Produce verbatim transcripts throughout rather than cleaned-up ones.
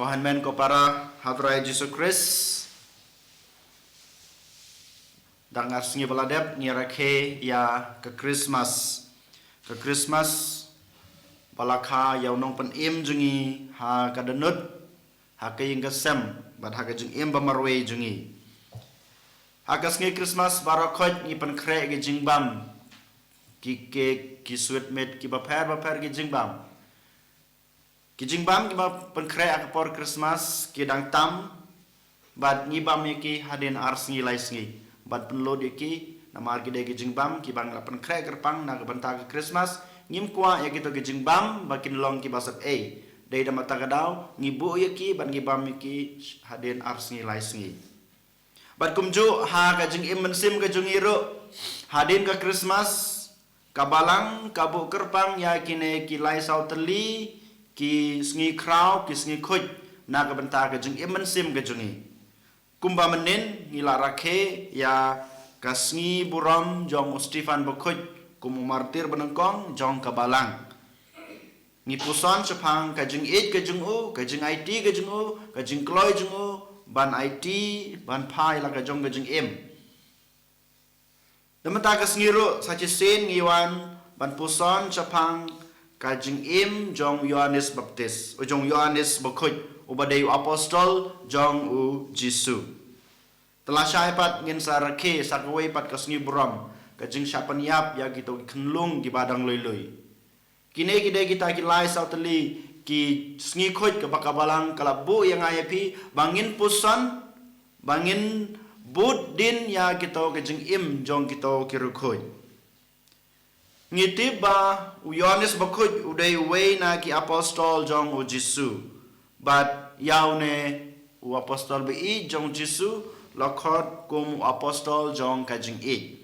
Ko hynmen ko para ha u Trai Jisu Khrist. Dang ar sngi ba la dep ngi rakhe ïa ka Christmas. Ka Christmas ba la kha ïa u nongpynim jong ngi ha ka dohnud, ha ka ïing ka sem bad ha ka jingim ba marwei jong ngi. Ha ka sngi Christmas baroh khoit ngi pynkhreh ki jingbam, ki cake, ki sweet meat, ki bapher bapher ki jingbam. Ki jingbam kiba pynkhreh ha ka por Christmas ki dang tam, bad ngi bam ïa ki hadien ar sngi lai sngi, bad pynlut ïa ki. Namar ki dei ki jingbam kiba ngi la pynkhreh kyrpang na ka bynta ka Christmas, ngim kwah ïa kito ki jingbam ba kin long kiba sep ei. Dei namar kata ka daw ngi buh ïa ki bad ngi bam ïa ki hadien ar sngi lai sngi. Bad kumjuh ha ka jingim mynsiem ka jong ngi ruh, hadien ka Christmas, ka Balang ka buh kyrpang ïa kine ki lai saw tylli ki sngi khraw, ki sngi khuid na ka bynta ka jingim mynsiem ka jong ngi. Kumba mynnin ngi la rakhe ïa ka sngi burom jong u Stephen Bakhuid kum u martir banyngkong jong ka Balang. Ngi puson shaphang ka jingïeit ka jong u, ka jingaiti ka jong u, ka jingkloi jong u ban aiti, ban phai la ka jong ka jingim. Namar kata ka sngi ruh sa shisien ngi wan ban puson shaphang ka jingim jong Ïoannis Baptis, jong Ïoannis Bakhuid, uba dei u apostol jong u Jisu. Te lashai pat ngin sa rakhe sa kawei pat ka sngi burom, ka jingshah pynïap ïa kito ki khunlung kiba dang lui lui. Kine ki dei kita ki lai saw tylli ki sngi khuid kaba ka Balang ka la buh ïa nga ïa phi ba ngin puson, ba ngin bud dien ïa kito ki jingim jong kito ki riewkhuid. Ngi tip ba u Ïoannis Bakhuid u dei uwei na ki apostol jong u Jisu. Bad ïa une u apostol ba ïeit jong u Jisu la khot kum u apostol jong ka jingïeit.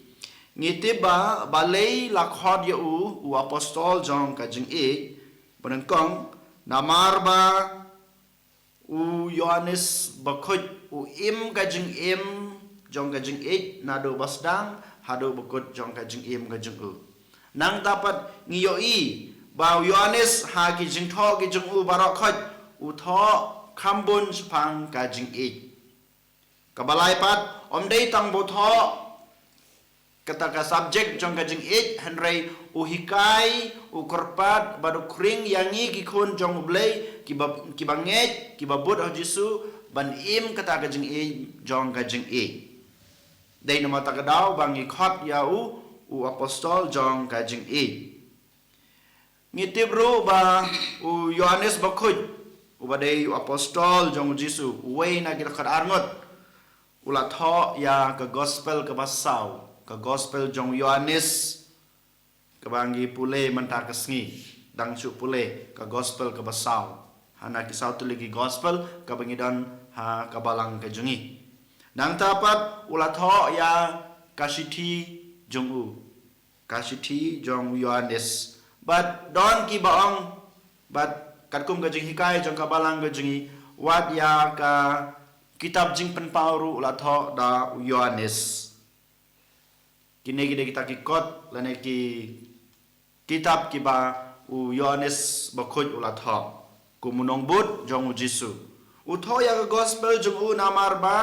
Ngi tip ba balei la khot ïa u u apostol jong ka jingïeit? Banyngkong, namar ba u Ïoannis Bakhuid u im ka jingim jong ka jingïeit naduh ba sdang haduh ba kut jong ka jingim ka jong u. Nangta pat ngi ïohi ba u Ïoannis ha ki jingthoh ki jong u baroh khoit u thoh kham bun shaphang ka jingïeit. Kaba lai pat, ym dei tang ba u thoh kata ka subject jong ka jingïeit, hynrei u hikai, u kyrpad bad u khring ïa ngi ki khun jong U Blei kiba, kiba ngeit, kiba bud ha u Jisu ban im kata ka jingïeit jong ka jingïeit. Dei namar kata ka daw ba ngi khot ïa u u apostol jong ka jingïeit. Ngi tip ruh ba u Ïoannis Bakhuid, uba dei u apostol jong u Jisu, uwei na ki dkhot arngut, u la thoh ïa ka gospel kaba saw, ka gospel jong u Ïoannis, kaba ngi pule mynta ka sngi, dang shu pule ka gospel kaba saw ha na ki saw tylli ki gospel kaba ngi don ha ka Balang ka jong ngi. Nangta pat u la thoh ïa ka shithi jong u, ka shithi jong u Ïoannis. Bad don kiba ong, bad katkum ka jinghikai jong ka Balang ka jong ngi, wat ïa ka kitab Jingpynpaw ruh u la thoh da u Ïoannis. Kine ki dei kita ki kot lane ki kitab kiba u Ïoannis Bakhuid u la thoh kum u nongbud jong u Jisu. U thoh ïa ka gospel jong u namar ba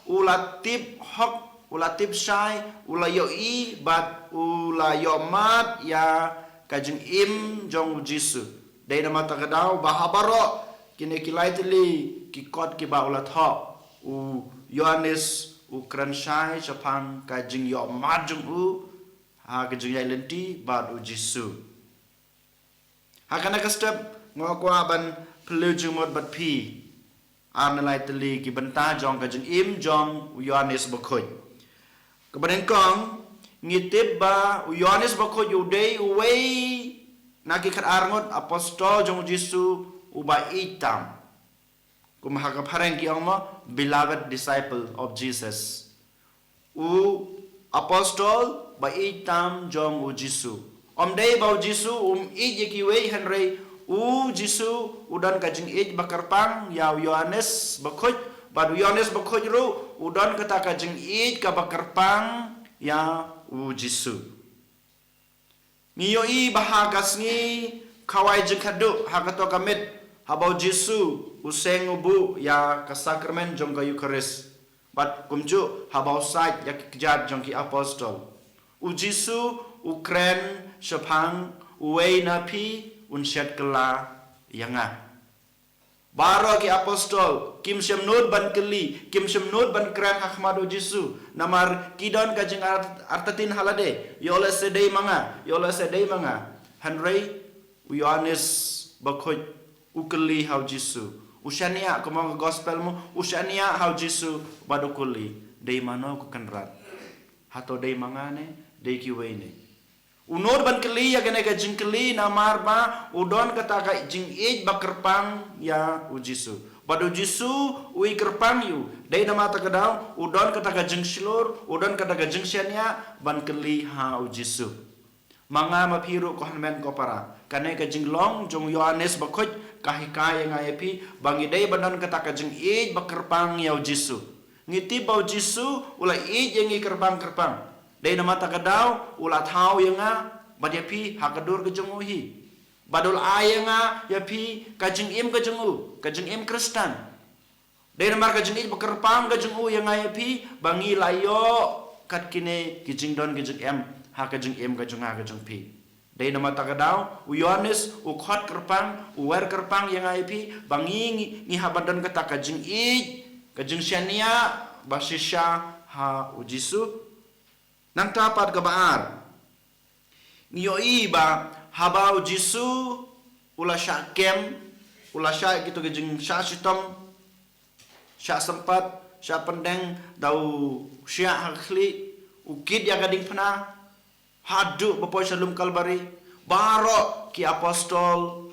u la tip hok, u la tip shai, u la ïohi bad u la ïohmad ïa ka jingim jong u Jisu. Dei namar kata ka daw ba ha baroh kine ki lai tylli ki kot kiba u la thoh, u Ïoannis u kren shai shaphang ka jingïohmad jong u ha ka jingïaid lynti bad u Jisu. Ha kane ka step nga kwah ban pynlong jingmut bad phi ar ne lai tylli ki bynta jong ka jingim jong u Ïoannis Bakhuid. Kaba nyngkong, ngi tip ba u Ïoannis Bakhuid u dei uwei na ki khatar ngut apostol jong u Jisu uba ïeit tam. Kum ha ka phareng ki ong mo, beloved disciple of Jesus. U apostol ba ïeit tam jong u Jisu. Ym dei ba u Jisu um ïeit ïa kiwei, hynrei u Jisu u don ka jingïeit ba kyrpang ïa u Ïoannis Bakhuid, bad u Ïoannis Bakhuid ruh u don kata ka jingïeit kaba kyrpang ïa u Jisu. Ngi ïohi ba ha ka sngi khawai jingkhadduh ha kato ka miet Haba u Jisu u seng u buh ïa ka sakramen jong ka Eukharist, bad kumjuh haba u said ïa ki kjat jong ki apostol, u Jisu u kren shaphang, uwei na phi un shet kylla ïa nga. Baroh ki apostol kim shym nud ban kylli, kim shym nud ban kren ha khmat u Jisu, namar ki don ka jingartatien ha lade, ïoh lehse dei ma nga, ïoh lehse dei ma nga. Hynrei u Ïoannis Bakhuid u kylli ha u Jisu. U shaniah, kumba ka gospel mo, u shaniah ha u Jisu bad u kylli, dei mano ko Kynrad? Hato dei ma nga ne dei kiwei ne? U nud ban kylli ïa kane ka jingkylli namar ba u don kata ka jingïeit ba kyrpang ïa u Jisu. Bad u Jisu u ïeit kyrpang ïa u. Dei namar kata ka daw u don kata ka jingshlur, u don kata ka jingshaniah ban kylli ha u Jisu. Ma nga ma phi ruh ko hynmen ko para, kane ka jinglong jong u Ïoannis Bakhuid ka hikai ïa nga ïa phi ba ngi dei ban don kata ka jingïeit ba kyrpang ïa u Jisu. Ngi tip ba u Jisu u la ïeit ïa ngi kyrpang kyrpang. Dei namar kata ka daw u la thaw ïa nga bad ïa phi ha ka dur ka jong u hi. Bad u la ai ïa nga ïa phi ka jingim ka jong u, ka jingim Khristan. Dei namar ka jingïeit ba kyrpang ka jong u ïa nga ïa phi ba ngi la ïoh kat kine ki jingdon ki jingem ha ka jingim ka jong nga ka jong phi. Dei namar kata ka daw u Ïoannis u khot kyrpang, u wer kyrpang ïa nga ïa phi ba ngi, ngi, ngi hap ban don kata ka jingïeit, ka jingshaniah ba shisha ha u Jisu. Nangta pat kaba ar, ngi ïohi ba haba u Jisu u la shah kem, u la shah kito ki jingshah shitom, shah sympat, shah pyndeng, da u shah ha ka khlieh, u kit ïa ka diengphna, haduh ba poi sha lum Kalbari, baroh ki apostol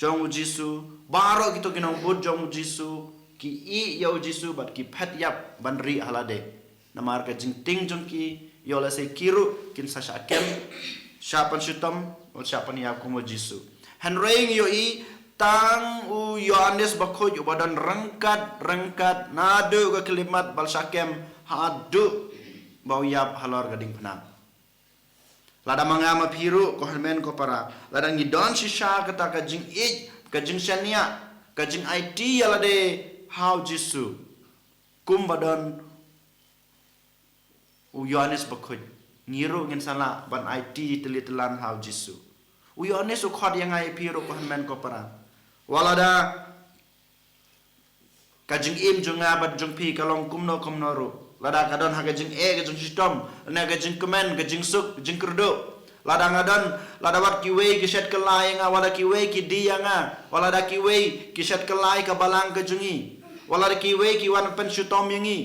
jong u Jisu, baroh kito ki nongbud jong u Jisu ki ïeh ïa u Jisu bad ki phet ïap ban rieh ha lade. Namar ka jingtieng jong ki, ïoh lehse ki ruh kin sa shah kem, shah pynshitom, shah pynïap kum u Jisu. Hynrei ngi ïohi tang u Ïoannis Bakhuid uba don ryngkat, ryngkat naduh ka khyllipmat ba la shah kem haduh ba u ïap halor ka diengphna. Lada ma nga ma phi ruh ko hynmen ko para, lada ngi don shisha kata ka jingïeit, ka jingshaniah, ka jingaiti ïa lade ha u Jisu, kumba don u Ïoannis Bakhuid, ngi ruh ngin sa lah ban aiti tylli tyllan ha u Jisu. U Ïoannis u khot ïa nga ïa phi ruh ko hynmen ko para, wat lada ka jingim jong nga bad jong phi ka long kumno kumno ruh, lada ka don ha ka jingeh, ka jingshitom, ne ka jingkmen, ka jingsuk, ka jingkyrduh, lada nga don, lada wat kiwei ki shet kylla ïa nga, wat lada kiwei ki die ïa nga, wat lada kiwei ki shet kylla ïa ka balang ka jong ngi, wat lada kiwei ki wan pynshitom ïa ngi.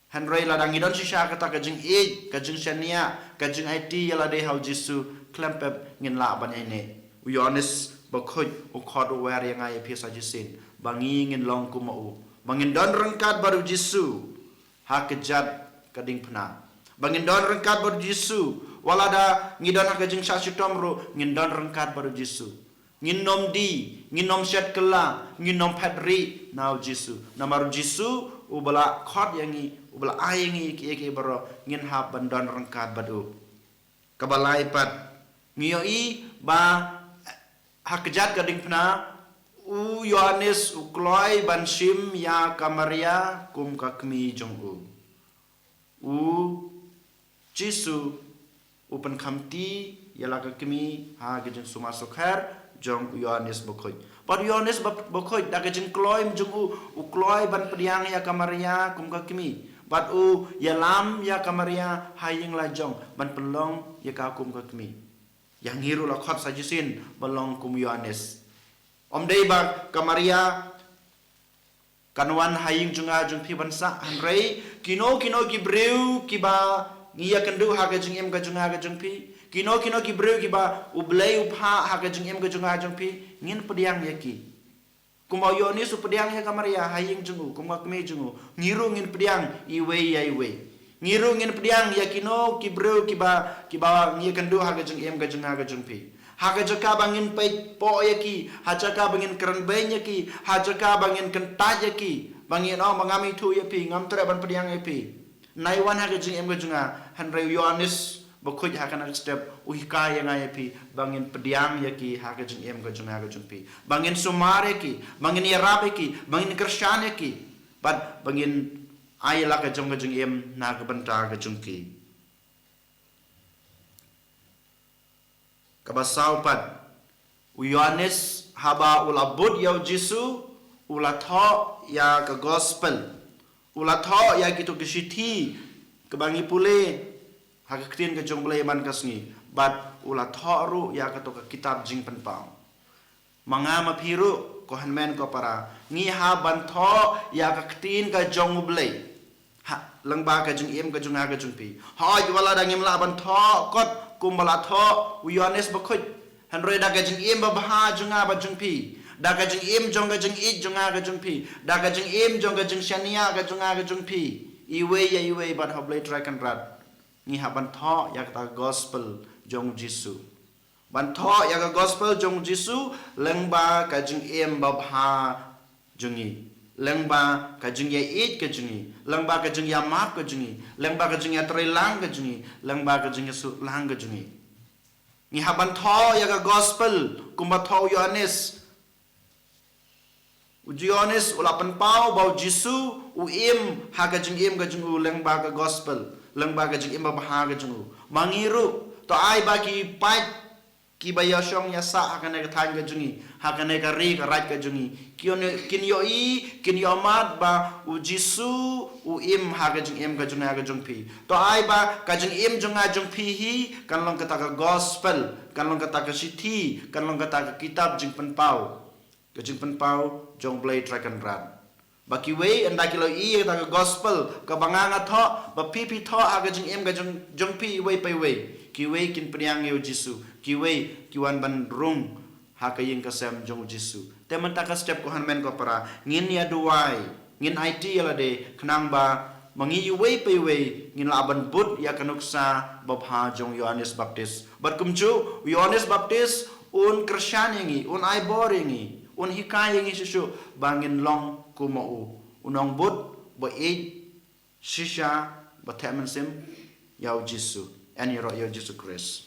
Hynrei lada ngi don shisha kata ka jingïeit, ka jingshaniah, ka jingaiti ïa lade ha u Jisu, khlem pep ngin lah ban ïaineh. U Ïoannis Bakhuid u khot, u wer ïa nga ïa phi sa shisien ba ngi ngin long kum ma u, ba ngin don ryngkat bad u Jisu ha kjat ka diengphna. Ba ngin don ryngkat bad u Jisu, wat lada ngi don ha ka jingshah shitom ruh, ngin don ryngkat bad u Jisu. Ngin nym die, ngin nym shet kylla, ngin nym phet rieh na u Jisu. Namar u Jisu uba la khot ïa ngi, uba la ai ïa ngi kiei kiei baroh, ngin hap ban don ryngkat bad u. Kaba lai pat, ngi ïohi ba ha kjat ka diengphna u Ïoannis u kloi ban shim ïa ka Maria kum ka kmie jong u. U Jisu u pynkhamti ïa la ka kmie ha ka jingsumar sukher jong u Ïoannis Bakhuid. Bad u Ïoannis Ba-, Bakhuid da ka jingkloi jong u, u kloi ban pdiang ïa ka Maria kum ka kmie. Bad u ïalam ïa ka Maria ha ïing la jong ban pynlong ïa ka kum ka kmie. Ïa ngi ruh la khot sa shisien ban long kum u Ïoannis. Ym dei ba ka Maria kan wan ha ïing jong nga jong phi ban sah, hynrei kino kino ki briew kiba ngi ïakynduh ha ka jingim ka jong nga ka jong phi, kino kino ki briew kiba U Blei u phah ha ka jingim ka jong nga jong phi, ngin pdiang ïa ki. Kumba u Ïoannis u pdiang ïa ka Maria ha ïing jong u kum ka kmie jong u, ngi ruh ngin pdiang iwei ïa iwei. Ngi ruh ngin pdiang ïa kino ki briew kiba, kiba ngi ïakynduh ha ka jingim ka jong nga ka jong phi. Ha ka jaka ba ngin peit poh ïa ki, ha jaka ba ngin kren beiñ ïa ki, ha jaka ba ngin kyntait ïa ki, ba ngin ong ba ngam ithuh ïa phi, ngam treh ban pdiang ïa phi. Nai wan ha ka jingim ka jong nga, hynrei u Ïoannis Bakhuid ha kane ka step u hikai ïa nga ïa phi ba ngin pdiang ïa ki ha ka jingim ka jong nga ka jong phi. Ba ngin sumar ïa ki, ba ngin ïarap ïa ki, ba ngin kyrshan ïa ki. Bad ba ngin ai la ka jong ka jingim na ka bynta ka jong ki. Kaba saw pat, u Ïoannis haba u la bud ïa u Jisu, u la thoh ïa ka gospel. U la thoh ïa kito ki shithi kaba ngi pule ha ka ktien ka jong u Blei man ka sngi. Bad u la thoh ruh ïa kato ka kitab Jingpynpaw. Ma nga ma phi ruh, ko hynmen ko para, ngi hap ban thoh ïa ka ktien ka jong u Blei ha lyngba ka jingim ka jong nga ka jong phi. Hooid, wat la da ngim lah ban thoh kot kumba la thoh u Ïoannis Bakhuid, hynrei da ka jingim babha jong nga bad jong phi, da ka jingim jong ka jingïeit jong nga ka jong phi, da ka jingim jong ka jingshaniah ka jong nga ka jong phi, iwei ïa iwei bad ha u Blei Trai Kynrad, ngi hap ban thoh ïa kata ka gospel jong u Jisu. Ban thoh ïa ka gospel jong u Jisu lyngba ka jingim babha jong ngi, lyngba ka jingïaieit ka jong ngi, lyngba ka jingïamap ka jong ngi, lyngba ka jingïatreilang ka jong ngi, lyngba ka jingïasuhlang ka jong ngi. Ngi hap ban thoh ïa ka gospel kumba thoh u Ïoannis. U Ïoannis u la pynpaw ba u Jisu u im ha ka jingim ka jong u lyngba ka gospel, lyngba ka jingim babha ka jong u. Ma ngi ruh, to ai ba ki paid kiba ïashong ïasah ha kane ka thaiñ ka jong ngi, ha kane ka ri ka raid ka jong ngi, kin ïohi, kin ïohmad ba u Jisu u im ha ka jingim ka jong nga ka jong phi. To ai ba ka jingim jong nga jong phi hi kan long kata ka gospel, kan long kata ka shithi, kan long kata ka kitab Jingpynpaw, ka Jingpynpaw jong u Blei Trai Kynrad. Ba kiwei ynda ki la ïohi ïa kata ka gospel kaba nga nga thoh, ba phi phi thoh ha ka jingim ka jong, jong phi iwei pa iwei, kiwei kin pdiang ïa u Jisu, kiwei ki wan ban rung ha ka ïing ka sem jong u Jisu. Te mynta ka step, ko hynmen ko para, ngin ïa duwai, ngin aiti ïa lade khnang ba ma ngi iwei pa iwei ngin lah ban bud ïa ka nuksa babha jong u Ïoannis Baptist. Bad kumjuh u Ïoannis Baptist un kyrshan ïa ngi, un ai bor ïa ngi, un hikai ïa ngi shuh shuh ba ngin long kum u, u nongbud ba ïeit shisha, ba theh mynsiem ïa u Jisu. Yn ïaroh ïa u Jisu Khrist.